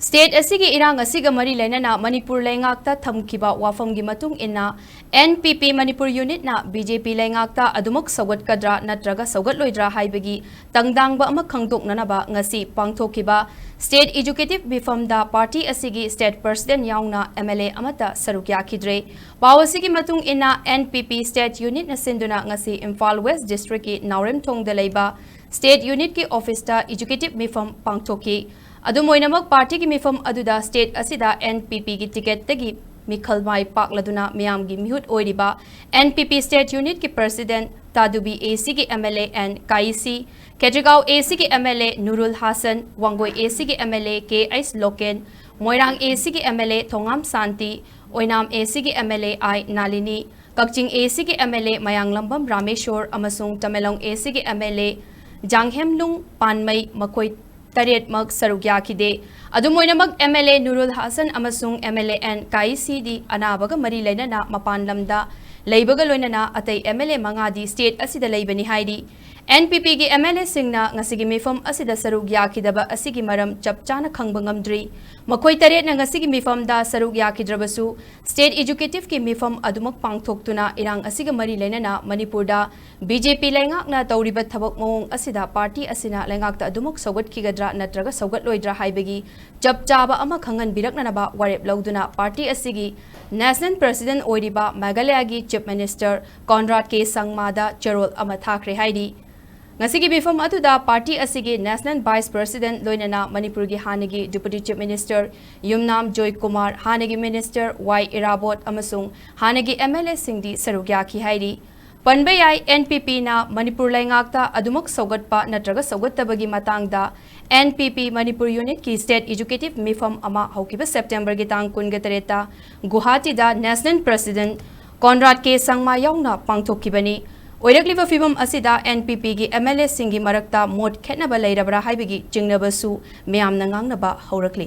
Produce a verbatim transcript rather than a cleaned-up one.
State ꯑꯁꯤꯒꯤ ꯏꯔꯥꯡ ꯑꯁꯤꯒ ꯃꯔꯤ ꯂꯩꯅꯅ ꯃꯅꯤꯄꯨꯔ ꯂꯩꯉꯥꯛꯇ ꯊꯝꯈꯤꯕ ꯋꯥꯐꯝꯒꯤ ꯃꯇꯨꯡ ꯏꯟꯅ, N P P Manipur unitꯅ B J P ꯂꯩꯉꯥꯛꯇ ꯑꯗꯨꯃꯛ ꯁꯧꯒꯠꯀꯗ꯭ꯔꯥ ꯅꯠꯇ꯭ꯔꯒ ꯁꯧꯒꯠꯂꯣꯏꯗ꯭ꯔꯥ ꯍꯥꯏꯕꯒꯤ ꯇꯪꯗꯥꯡꯕ ꯑꯃ ꯈꯪꯗꯣꯛꯅꯅꯕ ꯉꯁꯤ ꯄꯥꯡꯊꯣꯛꯈꯤꯕ state executive ꯃꯤꯐꯝꯗ party ꯑꯁꯤꯒꯤ state president ꯌꯥꯎꯅ M L A ꯑꯃꯠꯇ ꯁꯔꯨꯛ ꯌꯥꯈꯤꯗ꯭ꯔꯦ꯫ ꯄꯥꯎ ꯑꯁꯤꯒꯤ ꯃꯇꯨꯡ ꯏꯟꯅ, N P P state unitꯅ ꯁꯤꯟꯗꯨꯅ ꯉꯁꯤ ꯏꯝꯐꯥꯜ West districtꯀꯤ ꯅꯥꯎꯔꯦꯝꯊꯣꯡꯗ ꯂꯩꯕ state unitꯀꯤ officeꯇ executive ꯃꯤꯐꯝ ꯄꯥꯡꯊꯣꯛꯈꯤ꯫ ꯑꯗꯨꯝ ꯑꯣꯏꯅꯃꯛ, partyꯒꯤ ꯃꯤꯐꯝ ꯑꯗꯨꯗ state ꯑꯁꯤꯗ N P Pꯒꯤ ticketꯇꯒꯤ ꯃꯤꯈꯜ ꯃꯥꯏ ꯄꯥꯛꯂꯗꯨꯅ ꯃꯤꯌꯥꯝꯒꯤ ꯃꯤꯍꯨꯠ ꯑꯣꯏꯔꯤꯕ N P P state unitꯀꯤ president ꯇꯥꯗꯨꯕꯤ A Cꯒꯤ M L A N ꯀꯥꯏꯁꯤ, ꯈꯦꯇ꯭ꯔꯤꯒꯥꯎ A Cꯒꯤ M L A Nurul Hasan, Wangoi A Cꯒꯤ M L A K H Loken, Moirang A Cꯒꯤ M L A Thongam Shanti, Oinam A Cꯒꯤ M L A I Nalini, Kakching A Cꯒꯤ M L A Mayanglambam Rameshwor ꯑꯃꯁꯨꯡ ꯇꯃꯦꯡꯂꯣꯡ A Cꯒꯤ M L A ꯖꯥꯡꯍꯦꯝꯂꯨꯡ ꯄꯥꯟꯃꯩ, ꯃꯈꯣꯏ ꯇꯔꯦꯠꯃꯛ ꯁꯔꯨꯛ ꯌꯥꯈꯤꯗꯦ꯫ ꯑꯗꯨꯝ ꯑꯣꯏꯅꯃꯛ, M L A Nurul Hasan ꯑꯃꯁꯨꯡ M L A N ꯀꯥꯏꯁꯤꯗꯤ ꯑꯅꯥꯕꯒ ꯃꯔꯤ ꯂꯩꯅꯅ ꯃꯄꯥꯟ ꯂꯝꯗ ꯂꯩꯕꯒ ꯂꯣꯏꯅꯅ ꯑꯇꯩ M L A ꯃꯉꯥꯗꯤ state ꯑꯁꯤꯗ ꯂꯩꯕꯅꯤ ꯍꯥꯏꯔꯤ꯫ N P Pꯒꯤ M L Aꯁꯤꯡꯅ ꯉꯁꯤꯒꯤ ꯃꯤꯐꯝ ꯑꯁꯤꯗ ꯁꯔꯨꯛ ꯌꯥꯈꯤꯗꯕ ꯑꯁꯤꯒꯤ ꯃꯔꯝ ꯆꯞ ꯆꯥꯅ ꯈꯪꯕ ꯉꯝꯗ꯭ꯔꯤ꯫ ꯃꯈꯣꯏ ꯇꯔꯦꯠꯅ ꯉꯁꯤꯒꯤ ꯃꯤꯐꯝꯗ ꯁꯔꯨꯛ ꯌꯥꯈꯤꯗ꯭ꯔꯕꯁꯨ, state executiveꯀꯤ ꯃꯤꯐꯝ ꯑꯗꯨꯃꯛ ꯄꯥꯡꯊꯣꯛꯇꯨꯅ ꯏꯔꯥꯡ ꯑꯁꯤꯒ ꯃꯔꯤ ꯂꯩꯅꯅ ꯃꯅꯤꯄꯨꯔꯗ B J P ꯂꯩꯉꯥꯛꯅ ꯇꯧꯔꯤꯕ ꯊꯕꯛ ꯃꯑꯣꯡ ꯑꯁꯤꯗ party ꯑꯁꯤꯅ ꯂꯩꯉꯥꯛꯇ ꯑꯗꯨꯃꯛ ꯁꯧꯒꯠꯈꯤꯒꯗ꯭ꯔꯥ ꯅꯠꯇ꯭ꯔꯒ ꯁꯧꯒꯠꯂꯣꯏꯗ꯭ꯔꯥ ꯍꯥꯏꯕꯒꯤ ꯆꯞ ꯆꯥꯕ ꯑꯃ ꯈꯪꯍꯟꯕꯤꯔꯛꯅꯅꯕ ꯋꯥꯔꯦꯞ ꯂꯧꯗꯨꯅ party ꯑꯁꯤꯒꯤ national president ꯑꯣꯏꯔꯤꯕ ꯃꯦꯘꯥꯂꯌꯥꯒꯤ chief minister ꯀꯣꯟꯔꯥꯗ ꯀꯦ ꯁꯪꯃꯥꯗ ꯆꯦꯔꯣꯜ ꯑꯃ ꯊꯥꯈ꯭ꯔꯦ ꯍꯥꯏꯔꯤ꯫ ꯉꯁꯤꯒꯤ ꯃꯤꯐꯝ ꯑꯗꯨꯗ party ꯑꯁꯤꯒꯤ national vice president ꯂꯣꯏꯅꯅ ꯃꯅꯤꯄꯨꯔꯒꯤ ꯍꯥꯟꯅꯒꯤ deputy chief minister ꯌꯨꯝꯅꯥꯝ ꯖꯣꯏꯀꯨꯃꯥꯔ, ꯍꯥꯟꯅꯒꯤ minister ꯋꯥꯏ ꯏꯔꯥꯕꯣꯠ ꯑꯃꯁꯨꯡ ꯍꯥꯟꯅꯒꯤ M L Aꯁꯤꯡꯗꯤ ꯁꯔꯨꯛ ꯌꯥꯈꯤ ꯍꯥꯏꯔꯤ꯫ ꯄꯟꯕ ꯌꯥꯏ, N P Pꯅ ꯃꯅꯤꯄꯨꯔ ꯂꯩꯉꯥꯛꯇ ꯑꯗꯨꯃꯛ ꯁꯧꯒꯠꯄ ꯅꯠꯇ꯭ꯔꯒ ꯁꯧꯒꯠꯇꯕꯒꯤ ꯃꯇꯥꯡꯗ N P P Manipur unitꯀꯤ state executive ꯃꯤꯐꯝ ꯑꯃ ꯍꯧꯈꯤꯕ Septemberꯒꯤ ꯇꯥꯡ ꯀꯨꯟꯒ ꯇꯔꯦꯠꯇ ꯒꯨꯋꯥꯍꯥꯇꯤꯗ national president ꯀꯣꯟꯔꯥꯗ ꯀꯦ ꯁꯪꯃꯥ ꯌꯥꯎꯅ ꯄꯥꯡꯊꯣꯛꯈꯤꯕꯅꯤ꯫ ꯑꯣꯏꯔꯛꯂꯤꯕ ꯐꯤꯕꯝ ꯑꯁꯤꯗ N P Pꯒꯤ M L Aꯁꯤꯡꯒꯤ ꯃꯔꯛꯇ ꯃꯣꯠ ꯈꯦꯠꯅꯕ ꯂꯩꯔꯕ꯭ꯔꯥ ꯍꯥꯏꯕꯒꯤ ꯆꯤꯡꯅꯕꯁꯨ ꯃꯤꯌꯥꯝꯅ ꯉꯥꯡꯅꯕ ꯍꯧꯔꯛꯂꯤ꯫